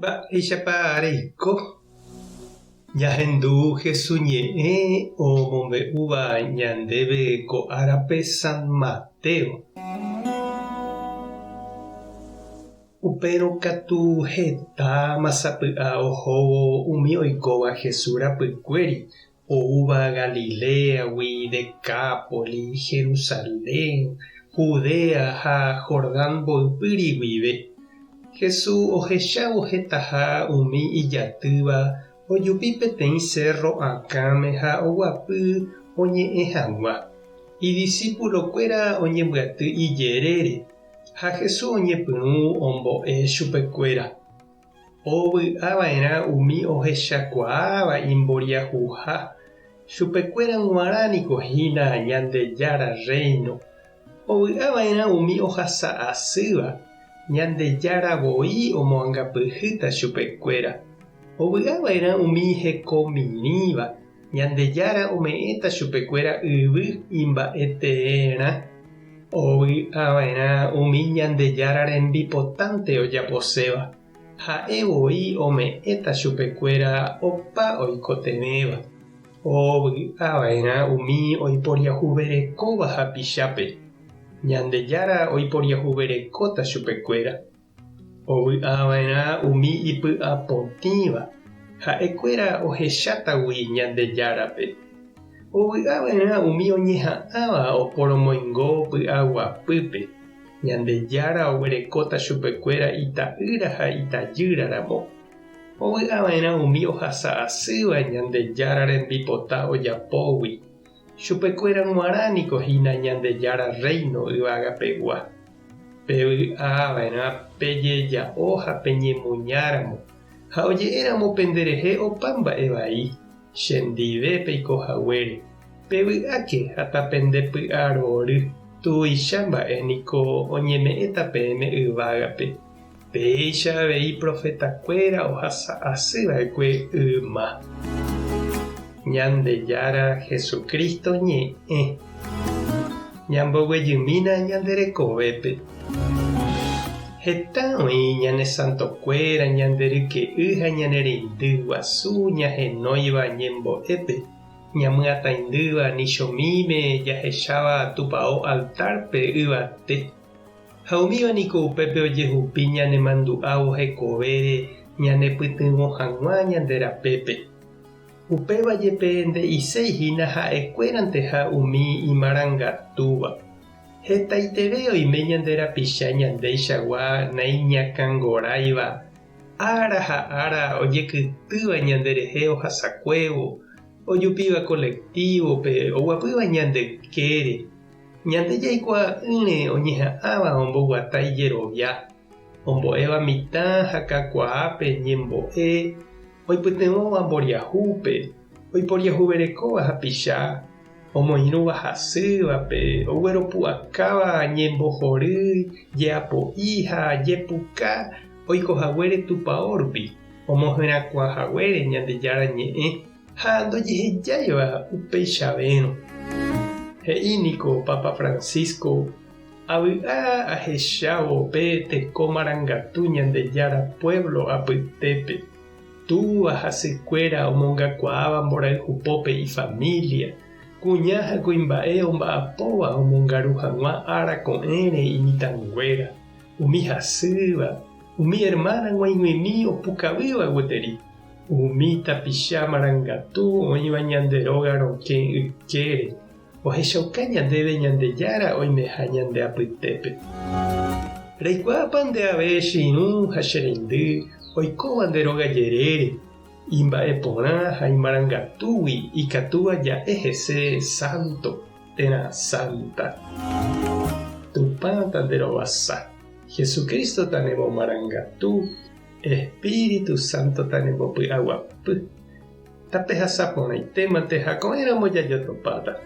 Mba'éichapa reiko? Ñahendu Jesús ñe'ẽ omombe'úva ñandéve ko árape San Mateo. Upérõ katu hetáma sapy'a ohóvo umi oikóva Jesús rapykuéri oúva Galiléagui, Decápolis, Jerusalén, Judea ha Jordán mboypýri guive. Jesús ohechávo hetaha umi ijatýva ojupi peteĩ sérro akãme ha oguapy oñe'ẽ hag̃ua. Idisipulokuéra oñembyaty ijerére, ha Jesús oñepyrũ ombo'e chupekuéra. Ovy'a va'erã umi ohechakuaáva imboriahuha, chupekuéra g̃uarã niko hína Ñandejára Rréino. Ovy'a va'erã umi ohasa asýva, Ñandejára voi omoangapyhýta chupekuéra. Ovy'a va'erã umi hekomirĩva, Ñandejára ome'ẽta chupekuéra yvy imba'e teerã. Ovy'a va'erã umi Ñandejára rembipotánte ojaposéva, ha'e voi ome'ẽta chupekuéra opa oikotevẽva. Ovy'a va'erã umi oiporiahuverekóva hapichápe, Ñandejára oiporiahuverekóta chupekuéra. Ovy'a va'erã umi ipy'apotĩva, ha'ekuéra ohechátagui Ñandejárape. Ovy'a va'erã umi oñeha'ãva oporomoingo py'aguapýpe, Ñandejára oguerekóta chupekuéra ita'ýra ha itajýra ramo. Ovy'a va'erã umi ohasa asýva Ñandejára rembipota ojapógui, Chupekuéra g̃uarã niko hína Ñandejára Rréino yvagapegua. Pevy'a va'erã pejeja'o ha peñemuñáramo, ha oje'éramo penderehe opa mba'e vai, chendive peiko haguére. Pevy'áke ha tapendepy'arory, tuicha mba'e niko oñeme'ẽta peẽme yvágape. Péicha avei profetakuéra ohasa asy va'ekue yma. Ñandejára Jesucristo ñe'ẽ. Ñamboguejymína ñande rekovépe. Heta oĩ ñane santokuéra, ñande ryke'y ha ñane reindy guasu ñahenóiva ñembo'épe, ñamyataindýva nichomíme jahecháva tupao altárpe yvate. Ha umíva niko upépe ojehupi ñanemandu'ávo hekovére ñanepytyvõ hag̃ua ñande rapépe. Upéva jepe nde'iséi hína ha'ekuéranteha umi imarangatúva. Hetaiteve oime ñande rapicha ñandeichagua naiñakãngoráiva, ára ha ára ojekytýva ñanderehe ohasakuévo, ojupíva colectivo-pe, oguapýva ñande ykére. Ñande jaikuaa'ỹre oñeha'ãva omboguata ijerovia, ombo'éva mitã ha kakuaápe ñembo'e, oipytyvõva mboriahúpe, oiporiahuverekóva hapicha, omoirũva hasývape, ogueropu'akáva ñembohory, jeapo'i ha jepuka oikohaguére tupao rupi, omoherakuãhaguére Ñandejára Ñe'ẽ. Ha ndojehejáiva upeichavérõ. He'i niko Papa Francisco, Avy'a ahechávo pe teko marangatu Ñandejára puévlo apytépe, túva ha sykuéra omongakuaáva mborayhupópe ifamília, kuña ha kuimba'e omba'apóva omongaru hag̃ua ára ko'ẽre imitãnguéra, umi hasýva, umi ermána g̃uaig̃uimi opukavýva gueteri. Umi tapicha marangatu oĩva ñande róga rokẽ ykére, ohechauka ñandéve Ñandejára oimeha ñande apytépe. Reikuaápa nde ave che irũ ha che reindy oikóva nde róga jerére, imba'e porã ha imarangatúgui ikatúva ja'e hese sánto térã sánta. Tupã tanderovasa. Jesucristo tanemomarangatu. Espíritu Santo tanembopy'aguapy. Tapehasa porãitémante ha ko'ẽramo jajotopáta.